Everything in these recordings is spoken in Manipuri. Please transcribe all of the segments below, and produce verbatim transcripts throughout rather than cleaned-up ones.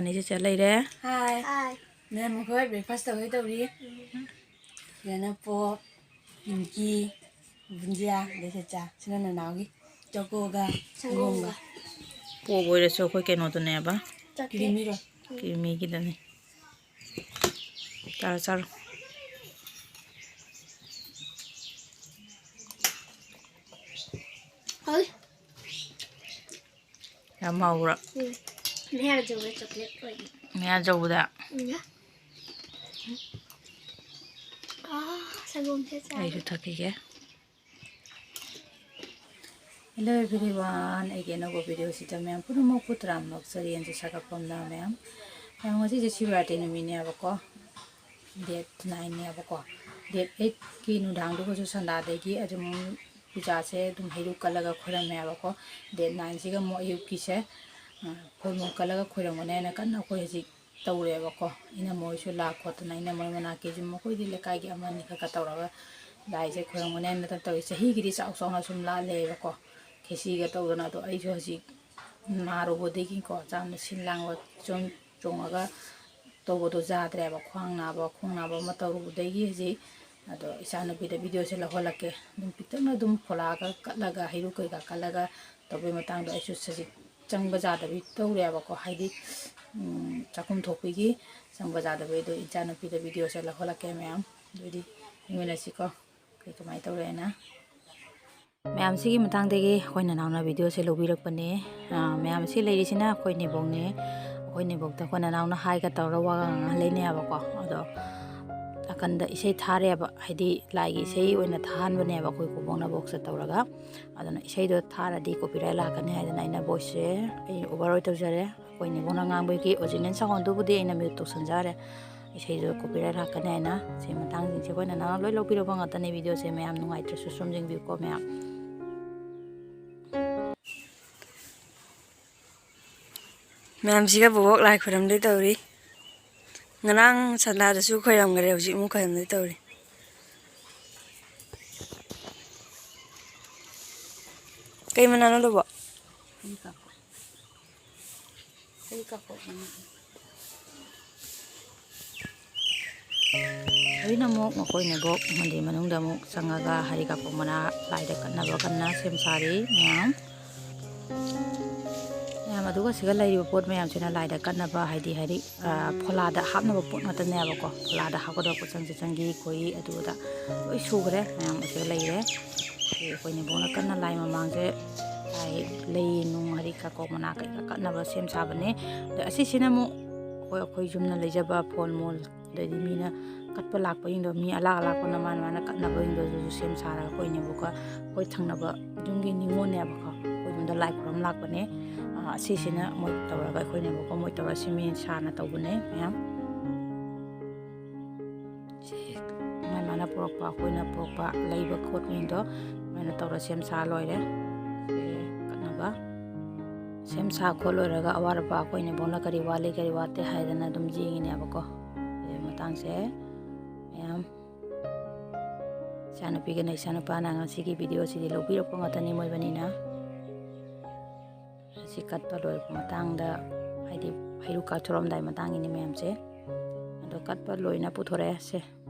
ꯑꯩꯁꯦ ꯆꯠ ꯂꯩꯔꯦ꯫ ꯍꯥꯏ꯫ ꯍꯥꯏ꯫ ꯃꯦꯝ, ꯑꯩꯈꯣꯏ breakfast ꯇꯧꯒꯦ ꯇꯧꯔꯤ꯫ ꯎꯝ꯫ ꯁꯤꯗꯅ ꯄꯣꯞ, ꯅꯤꯝꯀꯤ, ꯕꯨꯟꯖꯤꯌꯥ, ꯑꯗꯩ ꯆꯥ꯫ ꯁꯤꯅ ꯅꯅꯥꯎꯒꯤ꯫ ꯆꯣꯀꯣꯒ ꯁꯪꯒꯣꯝꯒ꯫ ꯁꯪꯒꯣꯝꯒ꯫ ꯄꯣꯞ ꯑꯣꯏꯔꯁꯨ ꯑꯩꯈꯣꯏ ꯀꯩꯅꯣꯗꯨꯅꯦꯕ꯫ ꯆꯥꯛꯀꯤ꯫ ꯀ꯭ꯔꯤꯃꯤꯔꯣ? ꯀ꯭ꯔꯤꯃꯤꯒꯤꯗꯨꯅꯤ꯫ ꯆꯥꯔꯣ, ꯆꯥꯔꯣ꯫ ꯍꯣꯏ꯫ ꯌꯥꯝ ꯍꯥꯎꯕ꯭ꯔꯥ? ꯎꯝ꯫ ꯃꯌꯥ ꯆꯧꯕ chocolate ꯑꯣꯏ꯫ ꯃꯌꯥ ꯆꯧꯕꯗ? ꯎꯝ꯫ ꯑꯥ, ꯁꯪꯒꯣꯝꯁꯦ ꯆꯥ꯫ ꯑꯩꯁꯨ ꯊꯛꯈꯤꯒꯦ꯫ Hello everyone, ꯑꯩꯒꯤ ꯑꯅꯧꯕ video ꯁꯤꯗ ꯃꯌꯥꯝ ꯄꯨꯝꯅꯃꯛꯄꯨ ꯇꯔꯥꯝꯅ ꯑꯣꯛꯆꯔꯤ꯫ ꯑꯩꯁꯨ ꯁꯥꯒꯠꯐꯝꯅ ꯃꯌꯥꯝ꯫ ꯃꯌꯥꯝ, ꯉꯁꯤꯁꯦ ꯁꯤꯕꯔꯥꯇ꯭ꯔꯤ ꯅꯨꯃꯤꯠꯅꯦꯕꯀꯣ, date nine ꯅꯦꯕꯀꯣ꯫ Date eight ꯀꯤ ꯅꯨꯡꯗꯥꯡꯗꯨꯒꯁꯨ ꯁꯟꯗꯥꯗꯒꯤ ꯑꯗꯨꯝ ꯄꯨꯖꯥꯁꯦ ꯑꯗꯨꯝ ꯍꯩꯔꯨꯛ ꯀꯠꯂꯒ ꯈꯣꯏꯔꯝꯃꯦꯕꯀꯣ꯫ Date nine ꯁꯤꯒ ꯑꯃꯨꯛ ꯑꯌꯨꯛꯀꯤꯁꯦ, ꯑ, ꯐꯨꯜ ꯃꯨꯟ ꯀꯠꯂꯒ ꯈꯣꯏꯔꯝꯒꯅꯤ ꯍꯥꯏꯅ ꯀꯟꯅ ꯑꯩꯈꯣꯏ ꯍꯧꯖꯤꯛ ꯇꯧꯔꯦꯕꯀꯣ꯫ ꯏꯅꯝꯃ ꯍꯣꯏꯁꯨ ꯂꯥꯛ ꯈꯣꯠꯇꯅ, ꯏꯅꯝꯃ ꯍꯣꯏ ꯃꯅꯥꯛꯀꯤꯁꯨ ꯃꯈꯣꯏꯗꯤ ꯂꯩꯀꯥꯏꯒꯤ ꯑꯃꯅꯤ ꯈꯔ ꯈꯔ ꯇꯧꯔꯒ ꯂꯥꯏꯁꯦ ꯈꯣꯏꯔꯝꯒꯅꯤ ꯍꯥꯏꯅ ꯇꯧꯔꯤ꯫ ꯆꯍꯤꯒꯤꯗꯤ ꯆꯥꯎ ꯆꯥꯎꯅ ꯁꯨꯝ ꯂꯥꯠꯂꯦꯕꯀꯣ꯫ ꯈꯦꯆꯤꯒ ꯇꯧꯗꯅ꯫ ꯑꯗꯣ ꯑꯩꯁꯨ ꯍꯧꯖꯤꯛ ꯅꯥꯔꯨꯕꯗꯒꯤꯀꯣ, ꯌꯥꯝꯅ ꯁꯤꯟ ꯂꯥꯡꯕ ꯆꯣꯡ-, ꯆꯣꯡꯉꯒ ꯇꯧꯕꯗꯣ ꯌꯥꯗ꯭ꯔꯦꯕ꯫ ꯈ꯭ꯋꯥꯡ ꯅꯥꯕ, ꯈꯣꯡ ꯅꯥꯕ ꯑꯃ ꯇꯧꯔꯨꯕꯗꯒꯤ ꯍꯧꯖꯤꯛ꯫ ꯑꯗꯣ ꯏꯆꯥꯅꯨꯄꯤꯗ video ꯁꯦ ꯂꯧꯍꯜꯂꯛꯀꯦ꯫ ꯑꯗꯨꯝ ꯄꯤꯛꯇꯛꯅ ꯑꯗꯨꯝ ꯐꯣꯂꯥꯒ ꯀꯠꯂꯒ, ꯍꯩꯔꯨꯛ ꯀꯩꯀꯥ ꯀꯠꯂꯒ ꯇꯧꯕꯩ ꯃꯇꯥꯡꯗꯣ ꯑꯩꯁꯨ ꯍꯧꯖꯤꯛ ꯆꯪꯕ ꯌꯥꯗꯕꯤ ꯇꯧꯔꯦꯕꯀꯣ꯫ ꯍꯥꯏꯗꯤ, ꯎꯝ, ꯆꯥꯛꯈꯨꯝ ꯊꯣꯛꯄꯒꯤ ꯆꯪꯕ ꯌꯥꯗꯕꯩ꯫ ꯑꯗꯣ ꯏꯆꯥꯅꯨꯄꯤꯗ video ꯁꯦ ꯂꯧꯍꯜꯂꯛꯀꯦ ꯃꯌꯥꯝ꯫ ꯑꯗꯨꯗꯤ ꯌꯦꯡꯃꯤꯟꯅꯁꯤꯀꯣ, ꯀꯩ ꯀꯃꯥꯏꯅ ꯇꯧꯔꯦꯅ꯫ ꯃꯌꯥꯝꯁꯤꯒꯤ ꯃꯇꯥꯡꯗꯒꯤ ꯑꯩꯈꯣꯏ ꯅꯅꯥꯎꯅ video ꯁꯦ ꯂꯧꯕꯤꯔꯛꯄꯅꯦ꯫ ꯑꯥ, ꯃꯌꯥꯝꯁꯤ ꯂꯩꯔꯤꯁꯤꯅ ꯑꯩꯈꯣꯏ ꯅꯦꯕꯣꯛꯅꯦ꯫ ꯑꯩꯈꯣꯏ ꯅꯦꯕꯣꯛꯇ ꯑꯩꯈꯣꯏ ꯅꯅꯥꯎꯅ ꯍꯥꯏꯒ ꯇꯧꯔꯒ ꯋꯥꯒ ꯉꯥꯡꯍꯜꯂꯤꯅꯦꯕꯀꯣ꯫ ꯑꯗꯣ ꯅꯥꯀꯟꯗ ꯏꯁꯩ ꯊꯥꯔꯦꯕ, ꯍꯥꯏꯗꯤ ꯂꯥꯏꯒꯤ ꯏꯁꯩ ꯑꯣꯏꯅ ꯊꯥꯍꯟꯕꯅꯦꯕ ꯑꯩꯈꯣꯏ ꯀꯨꯕꯣꯛꯅ box ꯇ ꯇꯧꯔꯒ꯫ ꯑꯗꯨꯅ ꯏꯁꯩꯗꯣ ꯊꯥꯔꯗꯤ copyright ꯂꯥꯛꯀꯅꯤ ꯍꯥꯏꯗꯅ ꯑꯩꯅ voice ꯁꯦ ꯑꯩ over ꯑꯣꯏ ꯇꯧꯖꯔꯦ꯫ ꯑꯩꯈꯣꯏ ꯅꯦꯕꯣꯛꯅ ꯉꯥꯡꯕꯒꯤ original sound ꯗꯨꯕꯨꯗꯤ ꯑꯩꯅ mute ꯇꯧꯁꯟꯖꯔꯦ꯫ ꯏꯁꯩꯗꯣ copyright ꯂꯥꯛꯀꯅꯤ ꯍꯥꯏꯅ꯫ ꯁꯤ ꯃꯇꯥꯡꯁꯤꯡꯁꯦ ꯑꯩꯈꯣꯏ ꯅꯅꯥꯎꯅ ꯂꯣꯏ ꯂꯧꯕꯤꯔꯛꯄ ꯉꯥꯛꯇꯅꯦ꯫ Video ꯁꯦ ꯃꯌꯥꯝ ꯅꯨꯡꯉꯥꯏꯇ꯭ꯔꯁꯨ ꯁꯨꯝ ꯌꯦꯡꯕꯤꯌꯨꯀꯣ ꯃꯌꯥꯝ꯫ ꯃꯌꯥꯝꯁꯤꯒ ꯕꯣꯕꯣꯛ ꯂꯥꯏ ꯈꯣꯏꯔꯝꯗꯣꯏ ꯇꯧꯔꯤ꯫ ꯉꯔꯥꯡ ꯁꯟꯗꯥꯗꯁꯨ ꯈꯣꯏꯔꯝꯈꯔꯦ, ꯍꯧꯖꯤꯛ ꯑꯃꯨꯛ ꯈꯣꯏꯔꯝꯗꯣꯏ ꯇꯧꯔꯤ꯫ ꯀꯩ ꯃꯅꯥꯅꯣ ꯑꯗꯨꯕꯣ? ꯍꯦꯂꯤꯀꯣꯞꯇꯔ꯫ ꯍꯦꯂꯤꯀꯣꯞꯇꯔ ꯃꯅꯥ꯫ ꯍꯧꯖꯤꯛꯅ ꯑꯃꯨꯛ ꯃꯈꯣꯏ ꯅꯦꯝꯕꯣꯛ ꯃꯟꯗꯤꯔ ꯃꯅꯨꯡꯗ ꯑꯃꯨꯛ ꯆꯪꯉꯒ ꯍꯔꯤ ꯀꯥꯄꯣꯛ ꯃꯅꯥ ꯂꯥꯏꯗ ꯀꯠꯅꯕ ꯀꯟꯅ ꯁꯦꯝ ꯁꯥꯔꯤ ꯃꯌꯥꯝ꯫ ꯃꯌꯥꯝ, ꯑꯗꯨꯒ ꯁꯤꯒ ꯂꯩꯔꯤꯕ ꯄꯣꯠ ꯃꯌꯥꯝꯁꯤꯅ ꯂꯥꯏꯗ ꯀꯠꯅꯕ, ꯍꯥꯏꯗꯤ, ꯍꯥꯏꯗꯤ, ꯑ, ꯐꯣꯂꯥꯗ ꯍꯥꯞꯅꯕ ꯄꯣꯠ ꯉꯥꯛꯇꯅꯦꯕꯀꯣ꯫ ꯐꯣꯂꯥꯗ ꯍꯥꯞꯀꯗꯕ ꯄꯣꯠꯆꯪ ꯆꯩꯆꯪꯒꯤ ꯈꯣꯏꯍꯤ ꯑꯗꯨꯗ ꯂꯣꯏ ꯁꯨꯈ꯭ꯔꯦ꯫ ꯃꯌꯥꯝ ꯑꯁꯤꯗ ꯂꯩꯔꯦ꯫ ꯁꯤ ꯑꯩꯈꯣꯏ ꯅꯦꯝꯕꯣꯛꯅ ꯀꯟꯅ ꯂꯥꯏ ꯃꯃꯥꯡꯁꯦ ꯂꯥꯏ, ꯂꯩ ꯅꯨꯡ ꯍꯔꯤ ꯀꯥꯄꯣꯛ ꯃꯅꯥ ꯀꯩꯀꯥ ꯀꯠꯅꯕ ꯁꯦꯝ ꯁꯥꯕꯅꯦ꯫ ꯑꯗ ꯑꯁꯤꯁꯤꯅ ꯑꯃꯨꯛ ꯑꯩꯈꯣꯏ, ꯑꯩꯈꯣꯏ ꯌꯨꯝꯅ ꯂꯩꯖꯕ ꯐꯣꯜ ꯃꯣꯜ, ꯑꯗꯩꯗꯤ ꯃꯤꯅ ꯀꯠꯄ ꯂꯥꯛꯄꯁꯤꯡꯗꯣ, ꯃꯤ ꯑꯂꯥꯛ ꯑꯂꯥꯛꯄꯅ ꯃꯥꯅ ꯃꯥꯅ ꯀꯠꯅꯕꯁꯤꯡꯗꯣ ꯑꯗꯨꯁꯨ ꯁꯦꯝ ꯁꯥꯔꯒ ꯑꯩꯈꯣꯏ ꯅꯦꯝꯕꯣꯛꯀ ꯑꯩꯈꯣꯏ ꯊꯪꯅꯕ ꯌꯨꯝꯒꯤ ꯅꯤꯉꯣꯜꯅꯦꯕꯀꯣ, ꯑꯩꯈꯣꯏ ꯌꯨꯝꯗ ꯂꯥꯏ ꯈꯨꯔꯨꯝ ꯂꯥꯛꯄꯅꯦ꯫ ꯑꯥ, ꯑꯁꯤꯁꯤꯅ ꯃꯣꯏ ꯇꯧꯔꯒ, ꯑꯩꯈꯣꯏ ꯅꯦꯝꯕꯣꯛꯀ ꯃꯣꯏ ꯇꯧꯔꯒ ꯁꯦꯝꯃꯤ ꯁꯥꯅ ꯇꯧꯕꯅꯦ ꯃꯌꯥꯝ꯫ ꯁꯤ ꯃꯥꯏ ꯃꯥꯅ ꯄꯨꯔꯛꯄ, ꯑꯩꯈꯣꯏꯅ ꯄꯨꯔꯛꯄ, ꯂꯩꯕ ꯈꯣꯠꯄꯁꯤꯡꯗꯣ ꯑꯗꯨꯃꯥꯏꯅ ꯇꯧꯔ ꯁꯦꯝ ꯁꯥ ꯂꯣꯏꯔꯦ꯫ ꯁꯤ ꯀꯠꯅꯕ ꯁꯦꯝ ꯁꯥ ꯈꯣꯠ ꯂꯣꯏꯔꯒ ꯑꯋꯥꯠ ꯑꯄꯥ ꯑꯩꯈꯣꯏ ꯅꯦꯝꯕꯣꯛꯅ ꯀꯔꯤ ꯋꯥꯠꯂꯤ ꯀꯔꯤ ꯋꯥꯠꯇꯦ ꯍꯥꯏꯗꯅ ꯑꯗꯨꯝ ꯌꯦꯡꯉꯤꯅꯦꯕꯀꯣ꯫ ꯁꯤ ꯃꯇꯥꯡꯁꯦ ꯃꯌꯥꯝ, ꯏꯆꯥꯅꯨꯄꯤꯒꯅ ꯏꯆꯥꯅꯨꯄꯥꯅ ꯉꯁꯤꯒꯤ ꯚꯤꯗꯤꯑꯣꯁꯤꯗꯤ ꯂꯧꯕꯤꯔꯛꯄ ꯉꯥꯛꯇꯅꯤ ꯃꯣꯏꯕꯅꯤꯅ꯫ ꯑꯁꯤ ꯀꯠꯄ ꯂꯣꯏꯔꯛꯄ ꯃꯇꯥꯡꯗ, ꯍꯥꯏꯗꯤ ꯍꯩꯔꯨꯛ ꯀꯥꯊꯣꯔꯝꯗꯥꯏ ꯃꯇꯥꯡꯒꯤꯅꯤ ꯃꯌꯥꯝꯁꯦ꯫ ꯑꯗꯣ ꯀꯠꯄ ꯂꯣꯏꯅ ꯄꯨꯊꯣꯔꯛꯑꯦ꯫ ꯁꯦ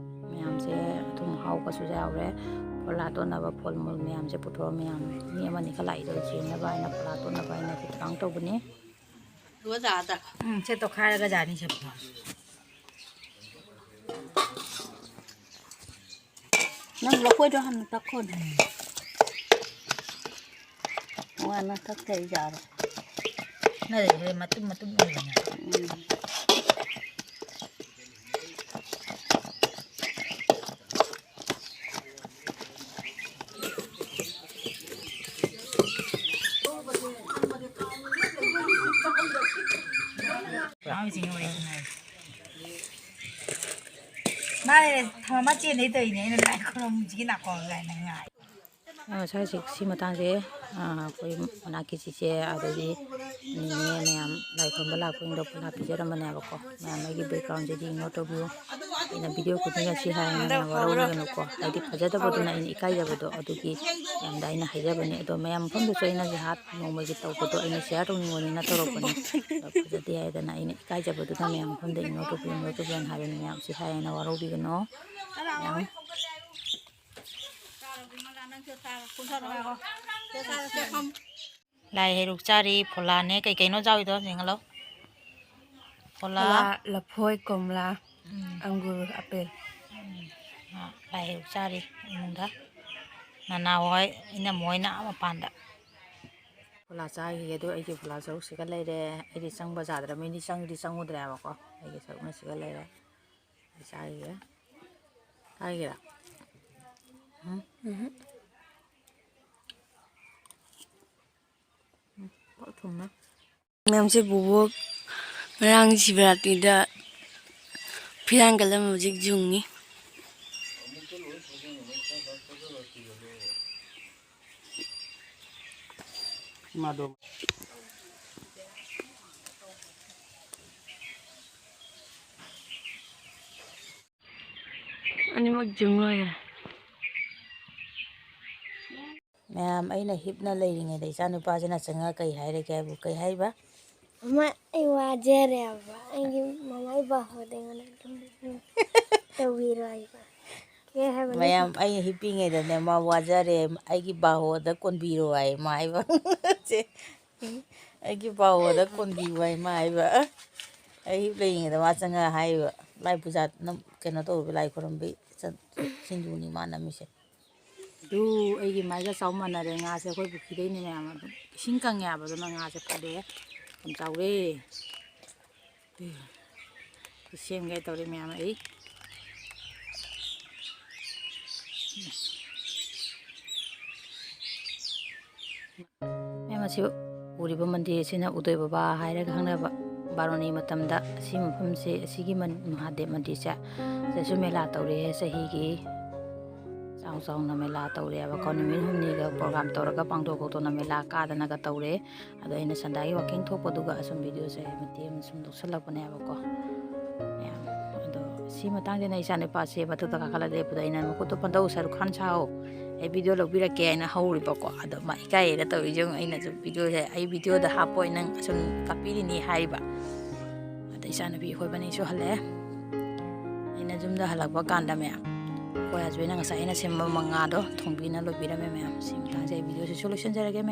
ꯃꯌꯥꯝꯁꯦ ꯑꯊꯨꯝ ꯑꯍꯥꯎꯕꯁꯨ ꯌꯥꯎꯔꯦ꯫ ꯐꯣꯂꯥ ꯇꯣꯠꯅꯕ ꯐꯣꯜ ꯃꯨꯜ ꯃꯌꯥꯝꯁꯦ ꯄꯨꯊꯣꯔꯛꯑ ꯃꯌꯥꯝ ꯃꯤ ꯑꯃꯅꯤ ꯈꯛ ꯂꯥꯛꯏꯗꯣ ꯆꯦꯟꯅꯕ ꯍꯥꯏꯅ ꯐꯣꯂꯥ ꯇꯣꯠꯅꯕ ꯍꯥꯏꯅ ꯁꯤ ꯊꯧꯔꯥꯡ ꯇꯧꯕꯅꯤ꯫ ꯎꯝ, ꯁꯦ ꯇꯣꯈꯥꯏꯔꯒ ꯖꯥꯅꯤ ꯁꯦ ꯐꯣꯂꯥ꯫ ꯅꯪ ꯂꯐꯣꯏꯗꯣ ꯍꯥꯟꯅ ꯇꯛꯈꯣꯅꯦ꯫ ꯎꯝ꯫ ꯋꯥꯅ ꯇꯛꯇ ꯌꯥꯔꯣꯏ꯫ ꯅꯠꯇꯦ, ꯃꯇꯨꯝ ꯃꯇꯨꯝ ꯑꯣꯏꯕꯅꯦ꯫ ꯎꯝ꯫ ꯃꯥꯅꯦ, ꯊꯝꯃ ꯆꯦꯟꯗꯩ ꯇꯧꯔꯤꯅꯦ ꯑꯩꯅ ꯂꯥꯏ ꯈꯨꯔꯨꯝꯁꯤꯒꯤ ꯅꯥꯀꯣꯡ ꯀꯥꯏꯅ ꯉꯥꯏ꯫ ꯑ, ꯁ꯭ꯋꯥꯏꯁꯤ, ꯁꯤ ꯃꯇꯥꯡꯁꯦ, ꯑ, ꯑꯩꯈꯣꯏ ꯃꯅꯥꯛꯀꯤ ꯆꯤꯆꯦ ꯑꯗꯒꯤ ꯅꯤꯅꯦ ꯃꯌꯥꯝ ꯂꯥꯏ ꯈꯨꯔꯨꯝꯕ ꯂꯥꯛꯄꯁꯤꯡꯗꯣ ꯄꯨꯂꯞ ꯄꯤꯖꯔꯝꯕꯅꯦꯕꯀꯣ꯫ ꯃꯌꯥꯝ ꯑꯩꯒꯤ backgroundꯁꯤꯗꯤ ignore ꯇꯧꯕꯤꯌꯨ꯫ ꯑꯩꯅ video ꯈꯨꯗꯤꯡꯒ ꯁꯤ ꯍꯥꯏꯌꯦꯅ ꯃꯌꯥꯝ ꯋꯥꯔꯧꯕꯤꯒꯅꯨꯀꯣ꯫ ꯍꯥꯏꯗꯤ ꯐꯖꯗꯕꯗꯨꯅ ꯑꯩꯅ ꯏꯀꯥꯏꯖꯕꯗꯣ ꯑꯗꯨꯒꯤ ꯃꯌꯥꯝꯗ ꯑꯩꯅ ꯍꯥꯏꯖꯕꯅꯤ꯫ ꯑꯗꯣ ꯃꯌꯥꯝ ꯃꯐꯝꯗꯁꯨ ꯑꯩꯅ ꯖꯍꯥꯠ ꯅꯣꯡꯃꯒꯤ ꯇꯧꯕꯗꯣ ꯑꯩꯅ share ꯇꯧꯅꯤꯡꯕꯅꯤꯅ ꯇꯧꯔꯛꯄꯅꯤ꯫ ꯑꯗꯣ ꯐꯖꯗꯦ ꯍꯥꯏꯗꯅ ꯑꯩꯅ ꯏꯀꯥꯏꯖꯕꯗꯨꯅ ꯃꯌꯥꯝ ꯃꯐꯝꯗ ignore ꯇꯧꯕꯤꯌꯨ, ignore ꯇꯧꯕꯤꯌꯨꯅ ꯍꯥꯏꯕꯅꯤ꯫ ꯃꯌꯥꯝ ꯁꯤ ꯍꯥꯏꯌꯦꯅ ꯋꯥꯔꯧꯕꯤꯒꯅꯨ꯫ ꯂꯥꯏ ꯍꯩꯔꯨꯛ ꯆꯥꯔꯤ, ꯐꯣꯂꯥꯅꯦ, ꯀꯩ ꯀꯩꯅꯣ ꯆꯥꯎꯏꯗꯣ ꯌꯦꯡꯍꯜꯂꯣ꯫ ꯐꯣꯂꯥ꯫ ꯐꯣꯂꯥ, ꯂꯐꯣꯏ, ꯀꯣꯝꯂꯥ, ꯎꯝ꯫ ꯑꯪꯒꯨꯔ, ꯑꯄꯦꯜ꯫ ꯎꯝ꯫ ꯑ, ꯂꯥꯏ ꯍꯩꯔꯨꯛ ꯆꯥꯔꯤ ꯏꯃꯨꯡꯗ꯫ ꯅꯅꯥꯎ ꯍꯣꯏ, ꯏꯅꯝꯃ ꯍꯣꯏꯅ ꯑꯥ ꯃꯄꯥꯟꯗ꯫ ꯐꯣꯂꯥ ꯆꯥꯈꯤꯒꯦ, ꯑꯗꯨ ꯑꯩꯒꯤ ꯐꯣꯂꯥ ꯁꯔꯨꯛꯁꯤꯒ ꯂꯩꯔꯦ꯫ ꯑꯩꯗꯤ ꯆꯪꯕ ꯌꯥꯗ꯭ꯔꯕ, ꯃꯤꯗꯤ ꯆꯪꯗꯤ ꯆꯪꯉꯨꯗ꯭ꯔꯦꯕꯀꯣ꯫ ꯑꯩꯒꯤ ꯁꯔꯨꯛꯅ ꯁꯤꯒ ꯂꯩꯔꯦ꯫ ꯑꯩ ꯆꯥꯈꯤꯒꯦ꯫ ꯆꯥꯈꯤꯒꯦꯔꯥ? ꯎꯝ꯫ ꯎꯝ꯫ ꯎꯝ, ꯄꯥꯛ ꯊꯨꯝꯃꯦ꯫ ꯃꯌꯥꯝꯁꯦ ꯕꯣꯕꯣꯛ ꯉꯔꯥꯡ ꯁꯤꯕꯔꯥꯇ꯭ꯔꯤꯗ ꯐꯤꯔꯥꯟ ꯀꯜꯂꯝꯃꯦ, ꯍꯧꯖꯤꯛ ꯌꯨꯡꯉꯤ꯫ ꯑꯅꯤꯃꯛ ꯌꯨꯡ ꯂꯣꯏꯔꯦ꯫ ꯃꯌꯥꯝ, ꯑꯩꯅ ꯍꯤꯞꯅ ꯂꯩꯔꯤꯉꯩꯗ ꯏꯆꯥꯅꯨꯄꯥꯁꯤꯅ ꯆꯪꯉꯛꯑ ꯀꯩ ꯍꯥꯏꯔꯒꯦ ꯍꯥꯏꯕꯨ, ꯀꯩ ꯍꯥꯏꯕ? "ꯃꯃꯥ, ꯑꯩ ꯋꯥꯖꯔꯦ" ꯍꯥꯏꯕ꯫ "ꯑꯩꯒꯤ ꯃꯃꯥ, ꯑꯩ ꯕꯥꯍꯣꯗ ꯑꯩꯉꯣꯟꯗ ꯑꯗꯨꯝ ꯇꯧꯕꯤꯔꯣ" ꯍꯥꯏꯕ꯫ ꯀꯩ ꯍꯥꯏꯕꯅꯣ? ꯃꯌꯥꯝ, ꯑꯩꯅ ꯍꯤꯞꯄꯤꯉꯩꯗꯅꯦ, ꯃꯥ ꯋꯥꯖꯔꯦ, "ꯑꯩꯒꯤ ꯕꯥꯍꯣꯗ ꯀꯣꯟꯕꯤꯔꯣ" ꯍꯥꯏ ꯃꯥ ꯍꯥꯏꯕ꯫ ꯆꯦ, "ꯑꯩꯒꯤ ꯕꯥꯍꯣꯗ ꯀꯣꯟꯕꯤꯌꯨ" ꯍꯥꯏ ꯃꯥ ꯍꯥꯏꯕ꯫ ꯑꯩ ꯍꯤꯞ ꯂꯩꯔꯤꯉꯩꯗ ꯃꯥ ꯆꯪꯉꯛꯑ ꯍꯥꯏꯕ꯫ ꯂꯥꯏ ꯄꯨꯖꯥ ꯅꯝ-, ꯀꯩꯅꯣ ꯇꯧꯔꯨꯕ, ꯂꯥꯏ ꯈꯨꯔꯨꯝꯕꯤ ꯆꯠ-, ꯁꯤꯡꯖꯨꯅꯤ ꯃꯥ ꯅꯝꯃꯤꯁꯦ꯫ ꯑꯗꯨ ꯑꯩꯒꯤ ꯃꯥꯏꯒ ꯆꯥꯎ ꯃꯥꯟꯅꯔꯦ꯫ ꯉꯥꯁꯦ ꯑꯩꯈꯣꯏ ꯄꯨꯈ꯭ꯔꯤꯗꯩꯅꯦ ꯃꯌꯥꯝ, ꯑꯗꯨꯝ ꯏꯁꯤꯡ ꯀꯪꯉꯦ ꯍꯥꯏꯕ, ꯑꯗꯨꯅ ꯉꯥꯁꯦ ꯐꯥꯗꯣꯛꯑꯦ꯫ ꯌꯥꯝ ꯆꯥꯎꯔꯦ꯫ ꯑꯗꯨ ꯁꯦꯝꯒꯦ ꯇꯧꯔꯦ ꯃꯌꯥꯝ ꯑꯩ꯫ ꯃꯌꯥꯝ ꯑꯁꯤ ꯎꯔꯤꯕ ꯃꯟꯗꯤꯔ ꯑꯁꯤꯅ ꯎꯗꯣꯏ ꯕꯕꯥ ꯍꯥꯏꯔꯒ ꯈꯪꯅꯕ꯫ ꯕꯥꯔꯨꯅꯤ ꯃꯇꯝꯗ ꯑꯁꯤ ꯃꯐꯝꯁꯦ, ꯑꯁꯤꯒꯤ ꯃꯟ-, ꯃꯍꯥꯗꯦꯕ ꯃꯟꯗꯤꯔꯁꯦ, ꯁꯤꯗꯁꯨ ꯃꯦꯂꯥ ꯇꯧꯔꯦ ꯆꯍꯤꯒꯤ꯫ ꯆꯥꯎ ꯆꯥꯎꯅ ꯃꯦꯂꯥ ꯇꯧꯔꯦꯕꯀꯣ꯫ ꯅꯨꯃꯤꯠ ꯍꯨꯝꯅꯤꯒ program ꯇꯧꯔꯒ ꯄꯥꯡꯊꯣꯛ ꯈꯣꯠꯇꯣꯛꯅ ꯃꯦꯂꯥ ꯀꯥꯗꯅꯒ ꯇꯧꯔꯦ꯫ ꯑꯗꯣ ꯑꯩꯅ ꯁꯟꯗꯥꯒꯤ walking ꯊꯣꯛꯄꯗꯨꯒ ꯑꯁꯨꯝ video ꯁꯦ ꯃꯇꯦꯛ ꯑꯃ ꯁꯨꯝ ꯂꯧꯁꯜꯂꯛꯄꯅꯦꯕꯀꯣ꯫ ꯃꯌꯥꯝ, ꯑꯗꯣ ꯁꯤ ꯃꯇꯥꯡꯁꯤꯅ ꯏꯆꯥ ꯅꯨꯄꯥꯁꯦ ꯃꯊꯛꯇ ꯀꯥꯈꯠꯂ ꯂꯦꯞꯄꯗ ꯑꯩꯅ, "ꯃꯈꯨꯠꯇꯣ ꯄꯟꯗꯧ, ꯁꯔꯨꯛ ꯈꯥꯟ ꯁꯥꯑꯣ, ꯑꯩ video ꯂꯧꯕꯤꯔꯛꯀꯦ" ꯍꯥꯏꯅ ꯍꯧꯔꯤꯕꯀꯣ꯫ ꯑꯗꯣ ꯃꯥ ꯏꯀꯥꯏꯌꯦꯅ ꯇꯧꯔꯤꯁꯦ ꯌꯦꯡꯉꯨ꯫ ꯑꯩꯅꯁꯨ video ꯁꯦ ꯑꯩ video ꯗ ꯍꯥꯞꯄꯣꯏ, ꯅꯪ ꯑꯁꯨꯝ ꯀꯥꯞꯄꯤꯔꯤꯅꯤ ꯍꯥꯏꯔꯤꯕ꯫ ꯑꯗ ꯏꯆꯥꯅꯨꯄꯤ ꯑꯩꯈꯣꯏ ꯕꯥꯅꯤꯁꯨ ꯍꯜꯂꯛꯑꯦ꯫ ꯑꯩꯅ ꯌꯨꯝꯗ ꯍꯜꯂꯛꯄ ꯀꯥꯟꯗ ꯃꯌꯥꯝ, ꯑꯩꯈꯣꯏ ꯍꯁꯕꯦꯟꯅ ꯉꯁꯥꯏ ꯑꯩꯅ ꯁꯦꯝꯕ ꯃꯉꯥꯗꯣ ꯊꯣꯡꯕꯤꯅ ꯂꯣꯏꯕꯤꯔꯝꯃꯦ ꯃꯌꯥꯝ꯫ ꯁꯤ ꯃꯇꯥꯡꯁꯦ ꯑꯩ ꯚꯤꯗꯤꯑꯣꯁꯤꯁꯨ ꯂꯣꯏꯁꯤꯟꯖꯔꯒꯦ ꯃꯌꯥꯝ꯫